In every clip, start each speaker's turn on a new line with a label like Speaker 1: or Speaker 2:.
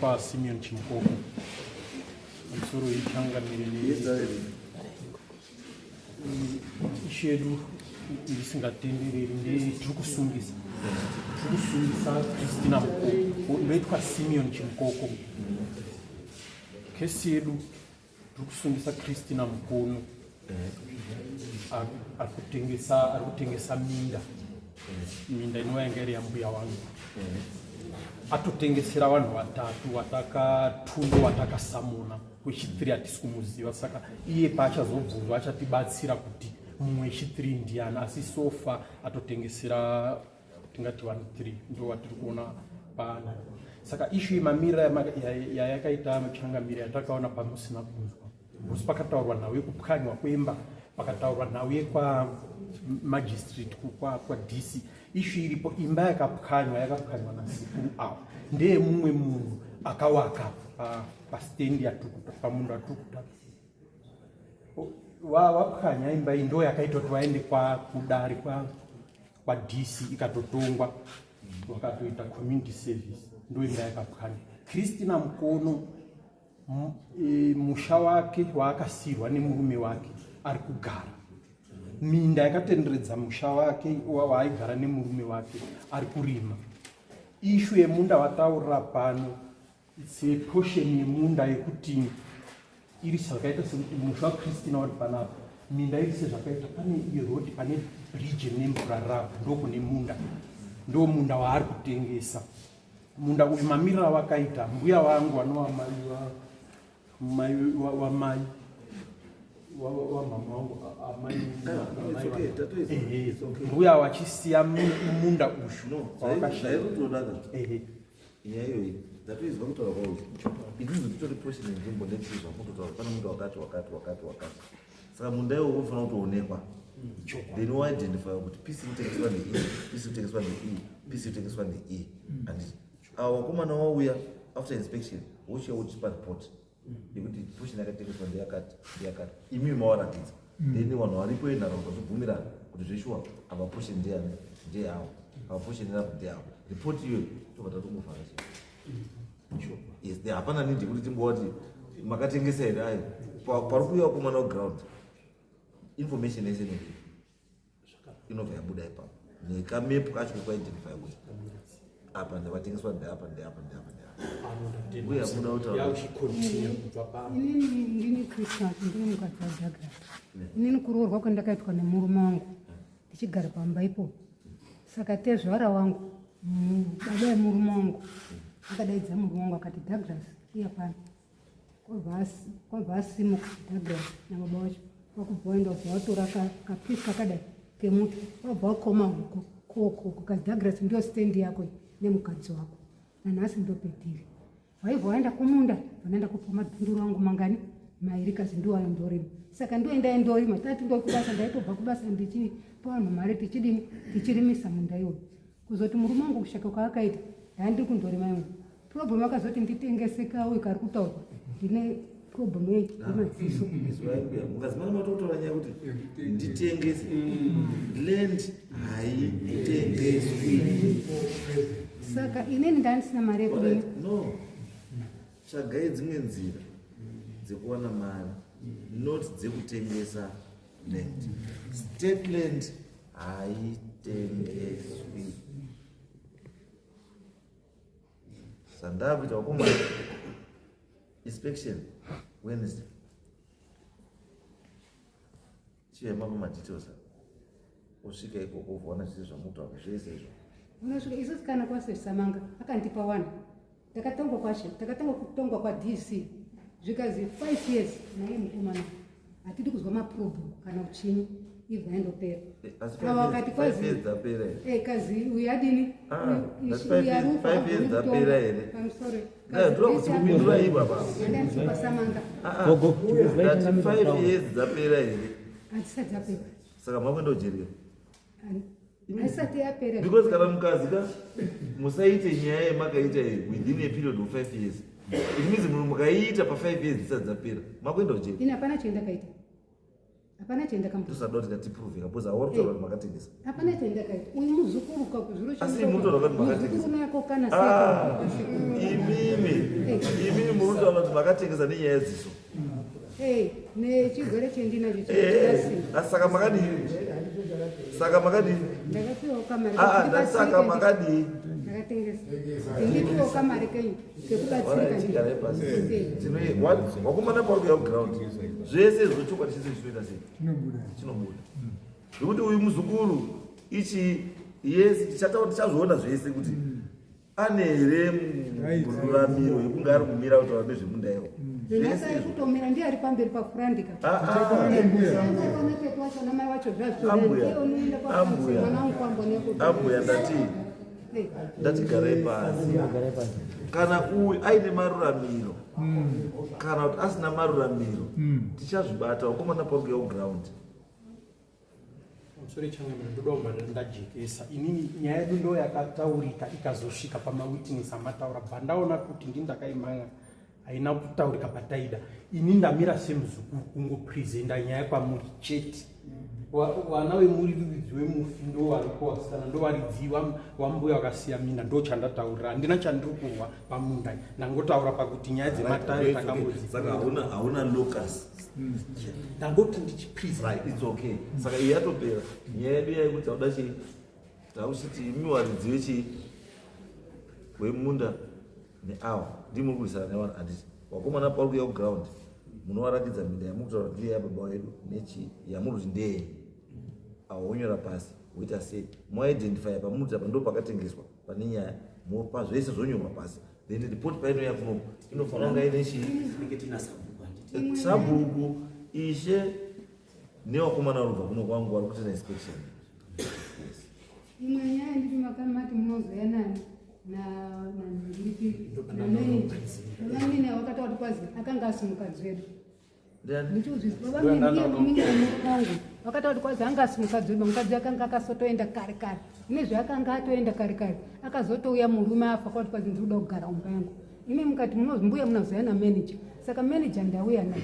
Speaker 1: Pa Simeon Chimukoko pamusoro ichangamire ishu yedu ndisingatendereri ndetiri kusungisa tiri kusungisa Christina Mukoko ndoitwa Simeon Chimukoko kesi yedu tiri kusungisa Christina Mukono ari kutengesa ari kutengesa minda minda inova yanga iri yambuya wangu atotengesera vanhu vatatu watakatungo watakasamona wechithree hatisi kumuziva saka iye paachazobvunzwa achatibatsira kuti mumwe wechithree ndiani asi sofa atotengesera tingati vanhu 3 ndo vatiri kuona pano saka ishu yemamiriro yayakaita changamire yatakaona pamusina kunzwa because pakataurwa nhau yekupwanywa kwemba pakataurwa nhau yekwa magistrate kwadc ishu iripo imba yakapwanywa yakapwanywa nasekuru avo ndeyemumwe munhu akawaka pastendi yatiri pamunhu atiri kutaura wapwanya imba iyi ndo yakaita kuti vaende kudare kwadc ikatotongwa vakatoita community service ndo imba yakapwanya Christina Mukono musha wake waakasiirwa nemurume wake ari kugara minda yakatenderedza musha wake waaigara nemurume wake ari kurima ishu yemunda wataurira pano It's a portion yemunda yekuti iri zvakaita sekuti musha waChristina uri panapa minda iri sezvakaita pane iroad pane bridge nemvura ravo ndokune munda ndo munda waari kutengesa munda uyu mamiriro awakaita mbuya wangu anova mai wamai wamama wangu amai mbuya wachisiya munda uyu wawakashaya
Speaker 2: Nyaya iyoyi ndatoizwa kutaura kwauyu isusu titori portion yenzvimbo nechii zvamutotaura pane munda wakati wakati wakati wakati saka munda iwowo unofanira kutoonekwa then woidentify kuti pisi inotengeswa nei pisi inotengeswa nei pisi inotengeswa nei handiti awa wakomana wauya after inspection wochiya wochipa report yekuti portion yakatengeswa ndeyakati ndeyakati imimi mawaratidza then vanhu varipo yenharaunda zvobvumirana kuti zveshuwa apa portion ndeyani ndeyavo apa portion yavo ndeyavo report iyoyo tobva tatongovhara chii yes then hapana need yekuti timbowati makatengesa here ayo pari kuuya vakomana kuground information yese inenge inobva yabuda ipapo nekamepu kacho kekuidentify kuti apa ndavatengeswa ndeapa ndeapa ndeapa ndeapa uye amuda kutaura
Speaker 3: inini ndini Christmas ndini mukadzi waDouglas inini kuroorwa kwandakaitwa nemurume wangu ndichigara pamba ipo saka tezvara wangu baba yemurume wangu akadaidza murume wangu akati Douglas uya pano kwabva asimuka Douglas nababa wacho kwakubva waenda kubva watora kapisi kakadai kemuti wabva wakoma huko koko kukazi Douglas ndiyo stendi yako nemukadzi wako nanhasi ndopediri waibva waenda kumunda vanoenda kupa madhunduru angu mangani mairi kazi ndiwo ayo ndorima saka ndoenda ndorima tati ndokubasa ndaitobva kubasa ndichipa vanhu mari tichidini tichirimisa munda iwoyo kuzoti murume wangu kushaka kwaakaita ndandiri kundorima imwe Problem akazoti nditengese kauyu kari kutaurwa ndine problem yemaziso.
Speaker 2: Mukazimana matotaura nyaya kuti nditengese land haitengeswi.
Speaker 3: Saka inini ndandisina mari yekudini?
Speaker 2: No. Tsvagai dzimwe nzira dzekuwana mari not dzekutengesa land. State land haitengeswi. Zvandakuita wakomana inspection Wednesday. Chiyema pa madetails osvika ikoko voona zvese zvamutaura zvese izvo.
Speaker 3: Unosvika isusu kana kwasesamanga akandipa wani takatongwa kwashe takatanga kutongwa kwaDC zvikazi 5 years naye mukomana hatidi kuzwa maproblem kana uchinyi ibva yandopera
Speaker 2: eh, ava vakati kwazi
Speaker 3: eh, kazi uyu adini
Speaker 2: ah, dzapera here
Speaker 3: hadzisati dzapera
Speaker 2: saka makuenda kujeri
Speaker 3: haisati yapera
Speaker 2: because kana mukazi ka musaite nyaya yemakaita iyi within a period of 5 years it means munhu mukaiita pa 5 years dzisati dzapera makuenda kujeri
Speaker 3: ini hapana chendakaita. Hapana chandakamba.
Speaker 2: Tusada kuti tiprove because awari kutaura kuti makatengesa.
Speaker 3: Hapana chandakaita. Uyu muzukuru ka kuzviro
Speaker 2: Asi imi muri kutaura kuti makatengesa.
Speaker 3: Muzukuru nako kana
Speaker 2: Ah,
Speaker 3: seka.
Speaker 2: imimi imimi muri kutaura kuti makatengesa nenyaya yedziso.
Speaker 3: Eh, nechirwere chendinacho
Speaker 2: Eh,
Speaker 3: chakasiyana.
Speaker 2: asi saka makadii? Saka makadii?
Speaker 3: Ndakapiwa kamari.
Speaker 2: Ah, ah, ndati saka makadii?
Speaker 3: Ndakatengesa. Ndindipiwa kamari kenyu kekubatsirika.
Speaker 2: Chigarai pasi. Tinoe wakomana pauri kuya kuground. Zvese izvo chokwadi chese chinoita sei? Chinobuda. Zvekuti uyu muzukuru ichi yes tichataura tichazviona zvese kuti ane here ruramiro yekunge ari kumira kutaura nezvemunda iwo.
Speaker 3: Zvese kutomira ndiye ari pamberi pafurandika.
Speaker 2: Ah, ah. Ambuya. Ambuya. Ambuya ndati ndatigarai pasi kana uyu aine maruramiro kana kuti asina maruramiro tichazvibata wakomana pauri kuya kuground.
Speaker 1: Pamusoro changamire, ndoda kubva ndajekesa. Inini nyaya yedu ndo yakataurika ikazosvika pamawitness amataura, bva ndaona kuti ndini ndakaimanya, haina kutaurika pataida. Ini ndamira semuzukuru kungopresenta nyaya kwamuri chete. Vana vemuridzi wemufi ndo varipo, vasikana ndo varidzi vambuya vakasiya minda. Ndo chandataurira, handina chandiri kurwa pamunda, ndangotaura pakuti nyaya dzematare takambodzi.
Speaker 2: Saka hauna locus.
Speaker 1: Ndangoti ndichipresenta.
Speaker 2: Right, it's okay. Saka iyi yatopera nyaya yedu yayekuti tauda chii, takuchiti imi waridzi wechii wemunda neawa ndimuri kurwisana nevanhu, handiti? Wakomana pauri kuya kuground munovaratidza minda yamuri kutaura kuti ndiye yababa wedu nechii yamuri kuti ndeyenyu, awa wonyora pasi woita sei, moidentifya pamuri apa ndo pakatengeswa pane nyaya, mopa zvese zvonyorwa pasi, then report painouya kuno inofanira kunga ine chii?
Speaker 4: Tinenge tina sabhuku, handiti?
Speaker 2: Sabhuku, ishe nevakomana varubva kuno kwangu vari kuita inspection.
Speaker 3: Imwe nyaya nditi makamati munozoya nani nditi nameneja baba wakataura kuti kwazi akanga asi mukadzi wedu.
Speaker 2: Ndiani?
Speaker 3: Ndichiuzvizwa baba ndiye munin'ina wangu wakataura kuti kwazi anga asi mukadzi wedu, mukadzi akanga akasotoenda kare kare nezvaakanga atoenda kare kare, akazotouya murume afa kwati kwazi ndiri kuda kugara mumba yangu. Imi mukati mbuya munozoya nameneja, saka meneja ndauya naye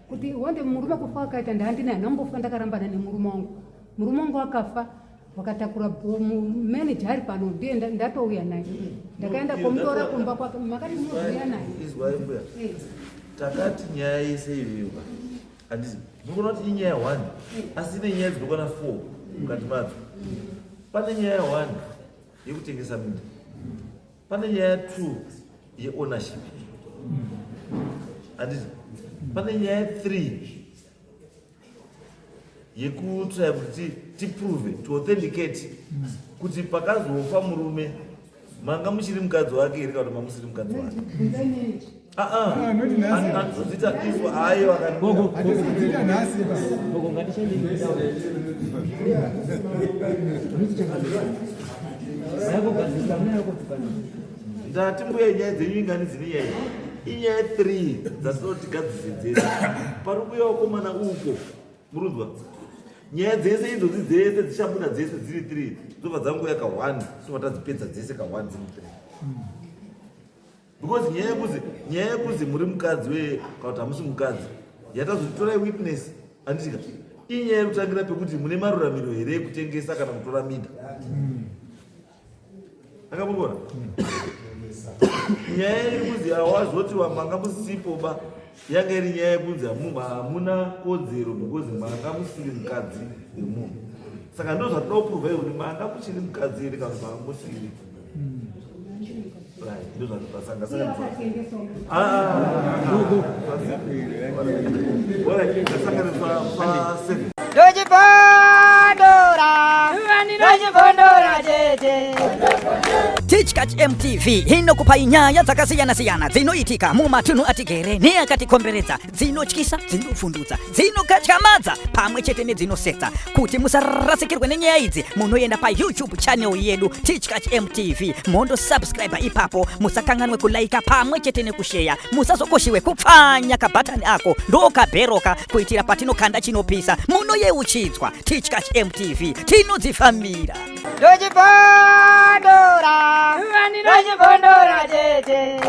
Speaker 3: kuti honde murume kufa akaita ndaandinaye handambofa ndakarambana nemurume wangu. Murume wangu akafa wakatakura meneja ari pano, ndiye ndatouya naye, ndakaenda komutora kumba kwake, makati munozoya naye.
Speaker 2: Izwai mbuya. Takati nyaya yese iyoyo ka, handiti munoona kuti inyaya one, asi ine nyaya dzinokwana four mukati madzo. Pane nyaya one yekutengesa minda, pane nyaya two yeownership, handiti? Pane nyaya three yekutry kuti tiprove, to authenticate kuti pakazofa murume manga muchiri mukadzi wake here kana kuti mamusiri mukadzi wake.
Speaker 3: Bvunzai meneja.
Speaker 2: Ah, ah.
Speaker 5: Ah, not nhasi.
Speaker 2: Handizozviita izwa hayi vakandiwa.
Speaker 5: Hatisi kudzita nhasi ba.
Speaker 4: Gogo, ngatishande. Mayakugadzirisa munayakupfukana.
Speaker 2: Ndati mbuya, nyaya dzenyu ingani dzine nyaya inyaya 3 dzatinoti gadzise dzese pari kuuya wakomana uko murunzwa nyaya dzese idzodzi dzese dzichabuda dzese dziri 3, dzobva dzanguya ka1, tobva tadzipedza dzese ka1 dziri 3, because nyaya yekuzi muri mukadzi we kana kuti hamusi mukadzi yatazotorai witness, handitika? Inyaya yekutangira pekuti mune maruramiro here ekutengesa kana kutora minda, akamurikuona nyaya iri kuzi awazoti wamanga musipo ba, yanga iri nyaya yekunzi hamuna kodzero because manga musiri mukadzi wemunhu. Saka ndo zvatoda kuprova kuti manga muchiri mukadzi here kana kuti manga musiri. Right, ndo zvatosanga.
Speaker 3: Iye
Speaker 2: Saka
Speaker 3: wakatengesa.
Speaker 2: Alright, tasangana pa 7.
Speaker 6: Ndochibondora, ndochibondora chete.
Speaker 7: Tichkach MTV inokupai nyaya dzakasiyana-siyana dzinoitika mumatunhu atigere neakatikomberedza, dzinotyisa, dzinovhundutsa, dzinokatyamadza pamwe chete nedzinosetsa. Kuti musarasikirwe nenyaya idzi, munoenda paYouTube channel yedu Tichkach MTV, mondosubscribe ipapo. Musakanganwe kulaika pamwe chete nekusheya. Musazokoshiwe kupfanya kabhatani ako ndokabheroka kuitira patinokanda chinopisa munoyeuchidzwa. Tichkach MTV, tinodzifambira.
Speaker 6: Ndochibondora, ndochibondora chete.